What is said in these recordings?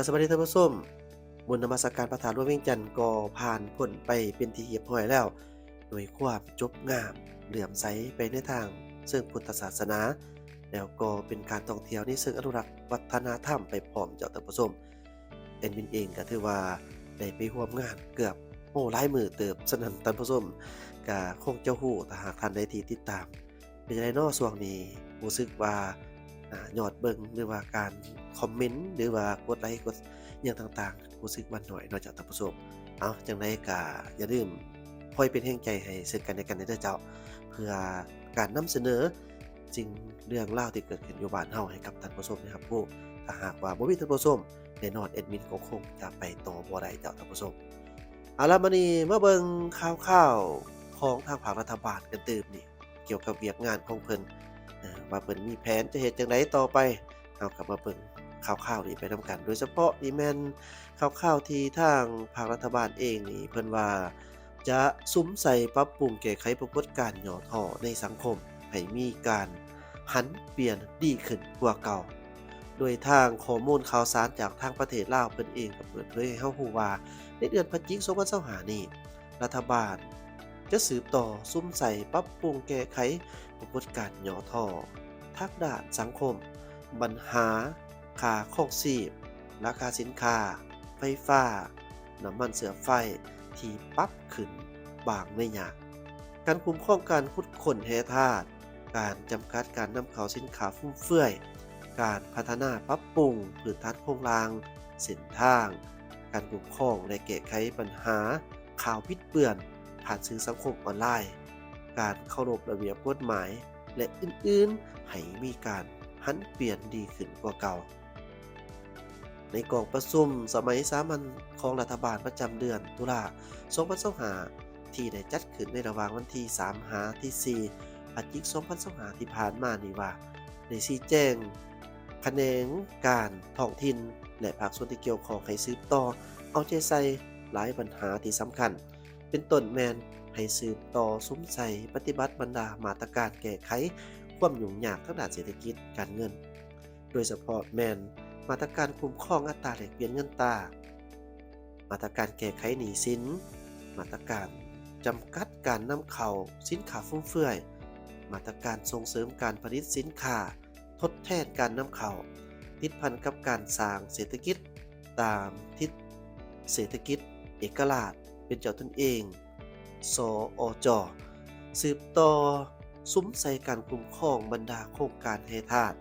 ສະບາຍດີທ່ານຜູ້ຊົມ, ບຸນນະມັດສະການພະທາດຫຼວງວຽງຈັນກໍຜ່ານພົ້ນໄປເປັນທີ່ຮຽບຮ້ອຍແລ້ວ ດ້ວຍຄວາມຈົບງາມ ເຫຼື້ອມໃສໄປໃນທາງເຊີງພຸດທະສາສະໜາ ແລ້ວກໍເປັນການທ່ອງທ່ຽວໃນເຊີງອະນຸລັກວັດທະນະທຳໄປພ້ອມເຈົ້າທ່ານຜູ້ຊົມ. ແອດມິນເອງກໍຖືວ່າໄດ້ໄປຮ່ວມງານເກືອບ ໂອ້ ຫຼາຍມື້ເຕີບ, ສະນັ້ນທ່ານຜູ້ຊົມກໍຄົງຈະຮູ້ ຖ້າຫາກທ່ານໃດທີ່ຕິດຕາມ. ເປັນຈັ່ງໃດເນາະ ຊ່ວງນີ້ ຮູ້ສຶກວ່າ ອາ ຍອດເບິ່ງ ຫຼືວ່າການຄອມເມັນ ຫຼືວ່າກົດໄລກົດຫຍັງຕ່າງໆ ຮູ້ສຶກວ່າໜ້ອຍເນາະເຈົ້າທ່ານຜູ້ຊົມ. ເອົາ ຈັ່ງໃດກໍຢ່າລືມຄອຍເປັນແຮງໃຈໃຫ້ເຊິ່ງກັນແລະກັນເດີເຈົ້າ ເພື່ອການນຳສະເໜີສິ່ງເລື່ອງລາວທີ່ເກີດຂຶ້ນຢູ່ບ້ານເຮົາໃຫ້ກັບທ່ານຜູ້ຊົມໄດ້ຮັບຮູ້. ຖ້າຫາກວ່າບໍ່ມີທ່ານຜູ້ຊົມ ແນ່ນອນແອດມິນກໍຄົງຈະໄປຕໍ່ບໍ່ໄດ້ເຈົ້າທ່ານຜູ້ຊົມ. ເອົາລະ ມານີ້ມາເບິ່ງຂ່າວໆຂອງທາງພາກລັດຖະບານກັນຕື່ມນີ້ ກ່ຽວກັບວຽກງານຂອງເພິ່ນ ເອີ ວ່າເພິ່ນມີແຜນຈະເຮັດຈັ່ງໃດຕໍ່ໄປ. ເຮົາກໍມາເບິ່ງຂ່າວໆນີ້ໄປນຳກັນ, ໂດຍສະເພາະນີ້ແມ່ນຂ່າວໆທີ່ທາງພາກລັດຖະບານເອງນີ້ ເພິ່ນວ່າຈະສຸມໃສ່ປັບປຸງແກ້ໄຂປາກົດການຫຍໍ້ທໍ້ໃນສັງຄົມ ໃຫ້ມີການຫັນປ່ຽນດີຂຶ້ນກວ່າເກົ່າ. ໂດຍທາງຂໍ້ມູນຂ່າວສານຈາກທາງປະເທດລາວ ເພິ່ນເອງກໍເປີດເຜີຍໃຫ້ເຮົາຮູ້ວ່າ ໃນເດືອນພະຈິກ ສອງພັນຊາວຫ້ານີ້ ລັດຖະບານຈະສືບຕໍ່ສຸມໃສ່ປັບປຸງແກ້ໄຂປາກົດການຫຍໍ້ທໍ້ທາງດ້ານສັງຄົມ, ບັນຫາຄ່າຄອງຊີບ, ລາຄາສິນຄ້າ, ໄຟຟ້າ, ນ້ຳມັນເຊື້ອໄຟທີ່ປັບຂຶ້ນບາງໄລຍະ, ການຄຸ້ມຄອງການຂຸດຄົ້ນແຮ່ທາດ, ການຈຳກັດການນຳເຂົ້າສິນຄ້າຟຸມເຟືອຍ, ການພັດທະນາປັບປຸງພື້ນຖານໂຄງລ່າງ, ເສັ້ນທາງ, ການຄຸ້ມຄອງ ແລະ ແກ້ໄຂບັນຫາຂ່າວບິດເບືອນຜ່ານສື່ສັງຄົມອອນລາຍ, ການເຄົາລົບລະບຽບກົດໝາຍ ແລະ ອື່ນໆ ໃຫ້ມີການຫັນປ່ຽນດີຂຶ້ນກວ່າເກົ່າ. ໃນກອງປະຊຸມສະໄໝສາມັນຂອງລັດຖະບານປະຈຳເດືອນຕຸລາ ສອງພັນຊາວຫ້າ ທີ່ໄດ້ຈັດຂຶ້ນໃນລະຫວ່າງວັນທີສາມຫາທີສີ່ ພະຈິກ ສອງພັນຊາວຫ້າ ທີ່ຜ່ານມານີ້ວ່າ ໄດ້ຊີ້ແຈງຂະແໜງການທ້ອງຖິ່ນ ແລະ ພາກສ່ວນທີ່ກ່ຽວຂ້ອງໃຫ້ສືບຕໍ່ເອົາໃຈໃສ່ຫຼາຍບັນຫາທີ່ສຳຄັນ, ເປັນຕົ້ນແມ່ນໃຫ້ສືບຕໍ່ສຸມໃສ່ປະຕິບັດບັນດາມາດຕະການແກ້ໄຂຄວາມຫຍຸ້ງຍາກທາງດ້ານເສດຖະກິດການເງິນ, ໂດຍສະເພາະແມ່ນມາດຕະການຄຸ້ມຄອງອັດຕາແລກປ່ຽນເງິນຕາ, ມາດຕະການແກ້ໄຂໜີ້ສິນ, ມາດຕະການຈຳກັດການນຳເຂົ້າສິນຄ້າຟຸມເຟືອຍ, ມາດຕະການສົ່ງເສີມການຜະລິດສິນຄ້າທົດແທນການນຳເຂົ້າ, ຕິດພັນກັບການສ້າງເສດຖະກິດຕາມທິດເສດຖະກິດເອກະລາດເປັນເຈົ້າຕົນເອງ ສອຈ, ສືບຕໍ່ສຸມໃສ່ການຄຸ້ມຄອງບັນດາໂຄງການແຮ່ທາດ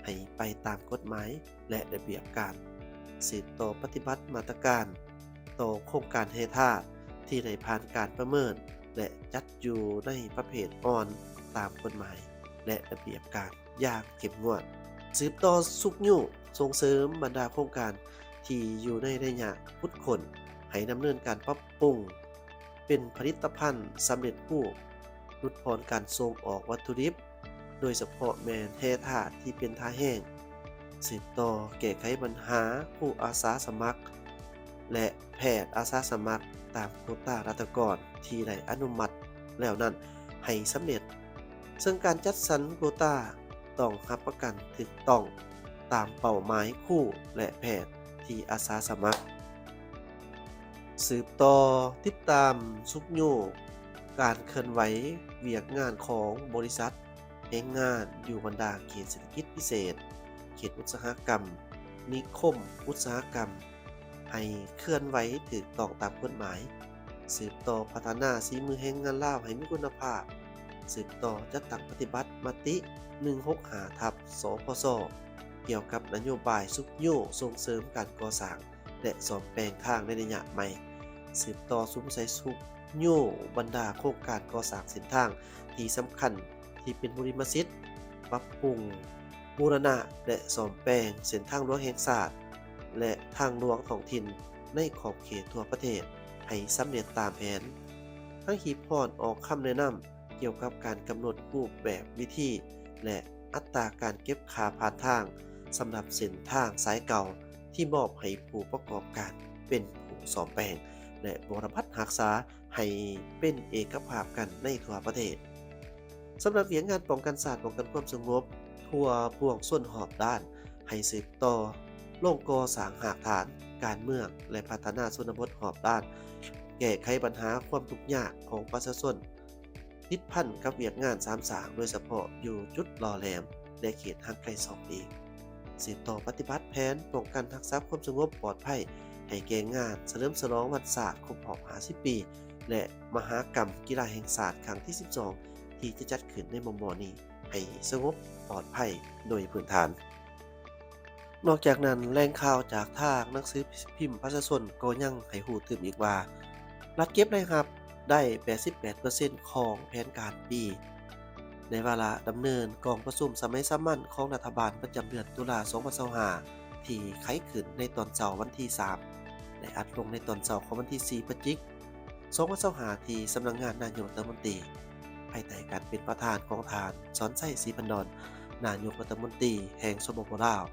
ໃຫ້ໄປຕາມກົດໝາຍ ແລະ ລະບຽບການ, ສືບຕໍ່ປະຕິບັດມາດຕະການຕໍ່ໂຄງການແຮ່ທາດທີ່ໄດ້ຜ່ານການປະເມີນ ແລະ ຈັດຢູ່ໃນປະເພດອ່ອນຕາມກົດໝາຍ ແລະ ລະບຽບການຢ່າງເຂັ້ມງວດ, ສືບຕໍ່ຊຸກຍູ້ສົ່ງເສີມບັນດາໂຄງການທີ່ຢູ່ໃນໄລຍະຂຸດຄົ້ນ ໃຫ້ດຳເນີນການປັບປຸງ ເປັນຜະລິດຕະພັນສຳເລັດຮູບ, ຫຼຸດຜ່ອນການສົ່ງອອກວັດຖຸດິບ, ໂດຍສະເພາະແມ່ນແຮ່ທາດທີ່ເປັນທ່າແຮງ, ສືບຕໍ່ແກ້ໄຂບັນຫາຄູອາສາສະໝັກ ແລະ ແພດອາສາສະໝັກຕາມໂຄຕາລັດຖະກອນທີ່ໄດ້ອະນຸມັດແລ້ວນັ້ນໃຫ້ສຳເລັດ, ເຊິ່ງການຈັດສັນໂຄຕາ ຕ້ອງຮັບປະກັນຖືກຕ້ອງຕາມເປົ້າໝາຍຄູ ແລະ ແພດທີ່ອາສາສະໝັກ. ສືບຕໍ່ຕິດຕາມຊຸກຍູ້ການເຄື່ອນໄຫວວຽກງານຂອງບໍລິສັດແຮງງານຢູ່ບັນດາເຂດເສດຖະກິດພິເສດ, ເຂດອຸດສາຫະກຳ, ນິຄົມອຸດສາຫະກຳ ໃຫ້ເຄື່ອນໄຫວຖືກຕ້ອງຕາມກົດໝາຍ, ສືບຕໍ່ພັດທະນາສີມືແຮງງານລາວໃຫ້ມີຄຸນນະພາບ, ສືບຕໍ່ຈັດຕັ້ງປະຕິບັດມະຕິໜຶ່ງຫົກຫ້າ ທັບ ສພຊ ກ່ຽວກັບນະໂຍບາຍຊຸກຍູ້ສົ່ງເສີມການກໍ່ສ້າງ ແລະ ສ້ອມແປງທາງໃນໄລຍະໃໝ່, ສືບຕໍ່ສຸມໃສ່ຊຸກຍູ້ບັນດາໂຄງການກໍ່ສ້າງເສັ້ນທາງທີ່ສຳຄັນ ທີ່ເປັນບຸລິມະສິດ, ປັບປຸງ, ບູລະນະ ແລະ ສ້ອມແປງເສັ້ນທາງຫຼວງແຫ່ງຊາດ ແລະ ທາງຫຼວງທ້ອງຖິ່ນໃນຂອບເຂດທົ່ວປະເທດໃຫ້ສຳເລັດຕາມແຜນ, ທັງຮີບຮ້ອນອອກຄຳແນະນຳກ່ຽວກັບການກຳນົດຮູບແບບ, ວິທີ ແລະ ອັດຕາການເກັບຄ່າຜ່ານທາງສຳລັບເສັ້ນທາງສາຍເກົ່າ ທີ່ມອບໃຫ້ຜູ້ປະກອບການເປັນຜູ້ສ້ອມແປງ ແລະ ບໍລະບັດຮັກສາ ໃຫ້ເປັນເອກະພາບກັນໃນທົ່ວປະເທດ. ສຳລັບວຽກງານປ້ອງກັນຊາດ, ປ້ອງກັນຄວາມສະຫງົບທົ່ວປວງຊົນຮອບດ້ານ ໃຫ້ສືບຕໍ່ ລົງກໍ່ສ້າງຮາກຖານການເມືອງ ແລະ ພັດທະນາຊົນນະບົດຮອບດ້ານ, ແກ້ໄຂບັນຫາຄວາມທຸກຍາກຂອງປະຊາຊົນ ຕິດພັນກັບວຽກງານສາມສ້າງ, ໂດຍສະເພາະຢູ່ຈຸດຫຼໍ່ແຫຼມ ແລະ ເຂດຫ່າງໄກສອກຫຼີກ. ສືບຕໍ່ປະຕິບັດແຜນປ້ອງກັນຮັກສາຄວາມສະຫງົບປອດໄພໃຫ້ແກ່ງານສະເຫຼີມສະຫຼອງວັນຊາດຄົບຮອບຫ້າສິບປີ ແລະ ມະຫະກຳກິລາແຫ່ງຊາດຄັ້ງທີສິບສອງ ທີ່ຈະຈັດຂຶ້ນໃນມໍ່ໆນີ້ ໃຫ້ສະຫງົບປອດໄພໂດຍພື້ນຖານ. ນອກຈາກນັ້ນ, ແຫຼ່ງຂ່າວຈາກທາງໜັງສືພິມປະຊາຊົນກໍຍັງໃຫ້ຮູ້ຕື່ມອີກວ່າ ລັດເກັບລາຍຮັບໄດ້ແປດສິບແປດເປີເຊັນຂອງແຜນການປີ. ໃນວາລະດຳເນີນກອງປະຊຸມສະໄໝສາມັນຂອງລັດຖະບານປະຈຳເດືອນຕຸລາ ສອງພັນຊາວຫ້າ ທີ່ໄຂຂຶ້ນໃນຕອນເຊົ້າວັນທີສາມ ແລະ ອັດລົງໃນຕອນເຊົ້າຂອງວັນທີສີ່ ພະຈິກ ສອງພັນຊາວຫ້າ ທີ່ສຳນັກງານນາຍົກລັດຖະມົນຕີ ພາຍໃຕ້ການເປັນປະທານຂອງທ່ານ ສອນໄຊ ສີພັນດອນ ນາຍົກລັດຖະມົນຕີແຫ່ງ ສປປ ລາວ.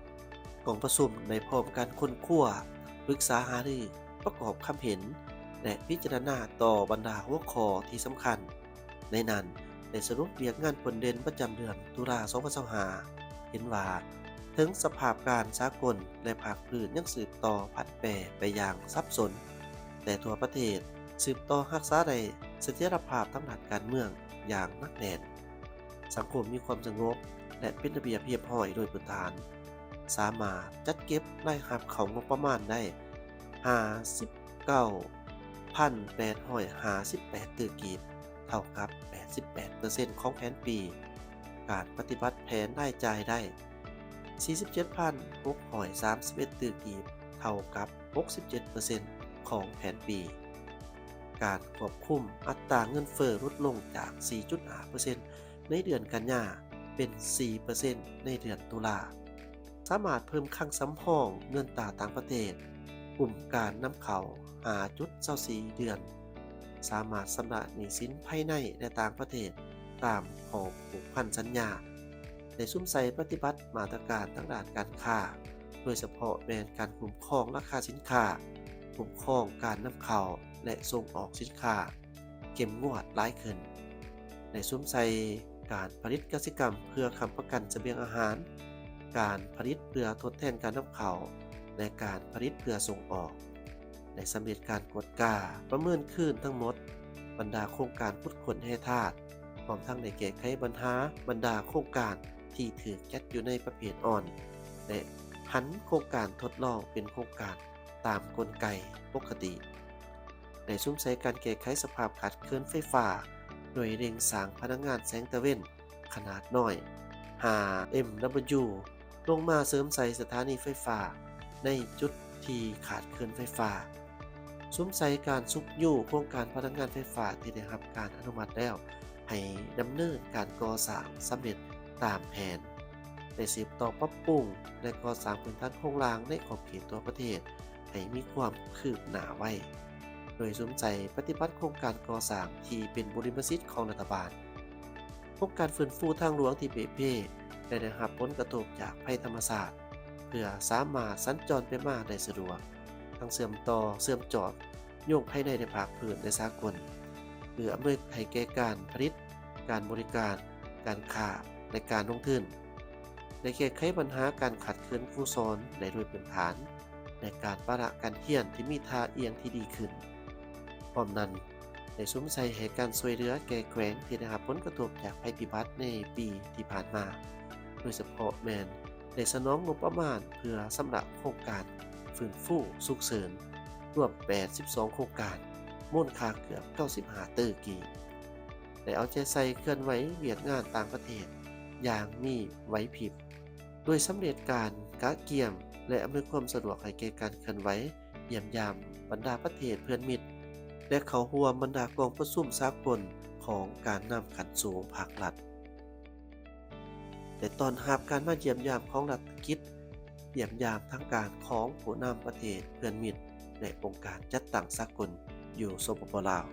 ກອງປະຊຸມໄດ້ພ້ອມກັນຄົ້ນຄວ້າ, ປຶກສາຫາລື, ປະກອບຄຳເຫັນ ແລະ ພິຈາລະນາຕໍ່ບັນດາຫົວຂໍ້ທີ່ສຳຄັນ. ໃນນັ້ນໄດ້ສະຫຼຸບວຽກງານພົ້ນເດັ່ນປະຈຳເດືອນຕຸລາ ສອງພັນຊາວຫ້າ ເຫັນວ່າ ເຖິງສະພາບການສາກົນ ແລະ ພາກພື້ນຍັງສືບຕໍ່ຜັນແປໄປຢ່າງສັບສົນ, ແຕ່ທົ່ວປະເທດສືບຕໍ່ຮັກສາໄດ້ສະຖຽນລະພາບທາງດ້ານການເມືອງຢ່າງໜັກແໜ້ນ. ສັງຄົມມີຄວາມສະຫງົບ ແລະ ເປັນລະບຽບຮຽບຮ້ອຍໂດຍພື້ນຖານ, ສາມາດຈັດເກັບລາຍຮັບເຂົ້າງົບປະມານໄດ້ ຫ້າສິບເກົ້າພັນແປດຮ້ອຍຫ້າສິບແປດຕື້ກີບ, ເທົ່າກັບແປດສິບແປດເປີເຊັນຂອງແຜນປີ. ການປະຕິບັດແຜນລາຍຈ່າຍໄດ້ ສີ່ສິບເຈັດພັນຫົກຮ້ອຍສາມສິບເອັດຕື້ກີບ, ເທົ່າກັບຫົກສິບເຈັດເປີເຊັນຂອງແຜນປີ. ການຄວບຄຸມອັດຕາເງິນເຟີ້ຫຼຸດລົງຈາກ ສີ່ຈຸດຫ້າເປີເຊັນ ໃນເດືອນກັນຍາ ເປັນ ສີ່ເປີເຊັນ ໃນເດືອນຕຸລາ. ສາມາດເພີ່ມຄັງສຳຮອງເງິນຕາຕ່າງປະເທດ, ກຸ່ມການນຳເຂົ້າ ຫ້າຈຸດຊາວສີ່ເດືອນ, ສາມາດຊຳລະໜີ້ສິນພາຍໃນ ແລະ ຕ່າງປະເທດຕາມຂໍ້ຜູກພັນສັນຍາ, ໄດ້ສຸມໃສ່ປະຕິບັດມາດຕະການທາງດ້ານການຄ້າ, ໂດຍສະເພາະແມ່ນການຄຸ້ມຄອງລາຄາສິນຄ້າ, ຄຸ້ມຄອງການນຳເຂົ້າ ແລະ ສົ່ງອອກສິນຄ້າ ເຂັ້ມງວດຫຼາຍຂຶ້ນ, ໄດ້ສຸມໃສ່ການຜະລິດກະສິກຳເພື່ອຄ້ຳປະກັນສະບຽງອາຫານ, ການຜະລິດເພື່ອທົດແທນການນຳເຂົ້າ ແລະ ການຜະລິດເພື່ອສົ່ງອອກ, ໄດ້ສຳເລັດການກວດກາປະເມີນຄືນທັງໝົດບັນດາໂຄງການຂຸດຄົ້ນແຮ່ທາດ, ພ້ອມທັງໄດ້ແກ້ໄຂບັນຫາບັນດາໂຄງການທີ່ຖືກຈັດຢູ່ໃນປະເພດອ່ອນ ແລະ ຫັນໂຄງການທົດລອງເປັນໂຄງການ ຕາມກົນໄກປົກກະຕິ, ໄດ້ສຸມໃສ່ການແກ້ໄຂສະພາບຂາດເຂີນໄຟຟ້າ ໂດຍເລັ່ງສ້າງພະລັງງານແສງຕາເວັນຂະໜາດນ້ອຍ ຫ້າເອັມດັບເບິນຢູ ລົງມາເສີມໃສ່ສະຖານີໄຟຟ້າໃນຈຸດທີ່ຂາດເຂີນໄຟຟ້າ, ສຸມໃສ່ການຊຸກຍູ້ໂຄງການພະລັງງານໄຟຟ້າທີ່ໄດ້ຮັບການອະນຸມັດແລ້ວ ໃຫ້ດຳເນີນການກໍ່ສ້າງສຳເລັດຕາມແຜນ, ໄດ້ສືບຕໍ່ປັບປຸງ ແລະ ກໍ່ສ້າງພື້ນຖານໂຄງລ່າງໃນຂອບເຂດທົ່ວປະເທດ ໃຫ້ມີຄວາມຄືບໜ້າໄວ, ໂດຍສຸມໃສ່ປະຕິບັດໂຄງການກໍ່ສ້າງທີ່ເປັນບຸລິມະສິດຂອງລັດຖະບານ, ໂຄງການຟື້ນຟູທາງຫຼວງທີ່ເປ່ເພ ແລະ ໄດ້ຮັບຜົນກະທົບຈາກໄພທຳມະຊາດ ເພື່ອສາມາດສັນຈອນໄປມາໄດ້ສະດວກ, ທັງເຊື່ອມຕໍ່ເຊື່ອມຈອດໂຍງພາຍໃນ ແລະ ພາກພື້ນ ແລະ ສາກົນ, ເອື້ອອຳນວຍໃຫ້ແກ່ການຜະລິດ, ການບໍລິການ, ການຄ້າ ແລະ ການລົງທຶນ, ໄດ້ແກ້ໄຂບັນຫາການຂາດເຂີນຄູສອນໄດ້ໂດຍພື້ນຖານ ແລະ ການປະລະການຮຽນທີ່ມີທ່າອ່ຽງທີ່ດີຂຶ້ນ. ພ້ອມນັ້ນ, ໄດ້ສຸມໃສ່ໃຫ້ການຊ່ວຍເຫຼືອແກ່ແຂວງທີ່ໄດ້ຮັບຜົນກະທົບຈາກໄພພິບັດໃນປີທີ່ຜ່ານມາ, ໂດຍສະເພາະແມ່ນໄດ້ສະໜອງງົບປະມານເພື່ອຊຳລະໂຄງການຟື້ນຟູສຸກເສີນ ລວມແປດສິບສອງໂຄງການ, ມູນຄ່າເກືອບເກົ້າສິບຫ້າຕື້ກີບ. ໄດ້ເອົາໃຈໃສ່ເຄື່ອນໄຫວວຽກງານຕ່າງປະເທດຢ່າງມີໄຫວພິບ, ໂດຍສຳເລັດການກະກຽມ ແລະ ອຳນວຍຄວາມສະດວກໃຫ້ແກ່ການເຄື່ອນໄຫວຢ້ຽມຢາມບັນດາປະເທດເພື່ອນມິດ ແລະ ເຂົ້າຮ່ວມບັນດາກອງປະຊຸມສາກົນຂອງການນຳຂັ້ນສູງພາກລັດ. ໄດ້ຕ້ອນຮັບການມາຢ້ຽມຢາມຂອງລັດຖະກິດ ຢ້ຽມຢາມທາງການຂອງຜູ້ນຳປະເທດເພື່ອນມິດ ແລະ ອົງການຈັດຕັ້ງສາກົນຢູ່ ສປປ ລາວ.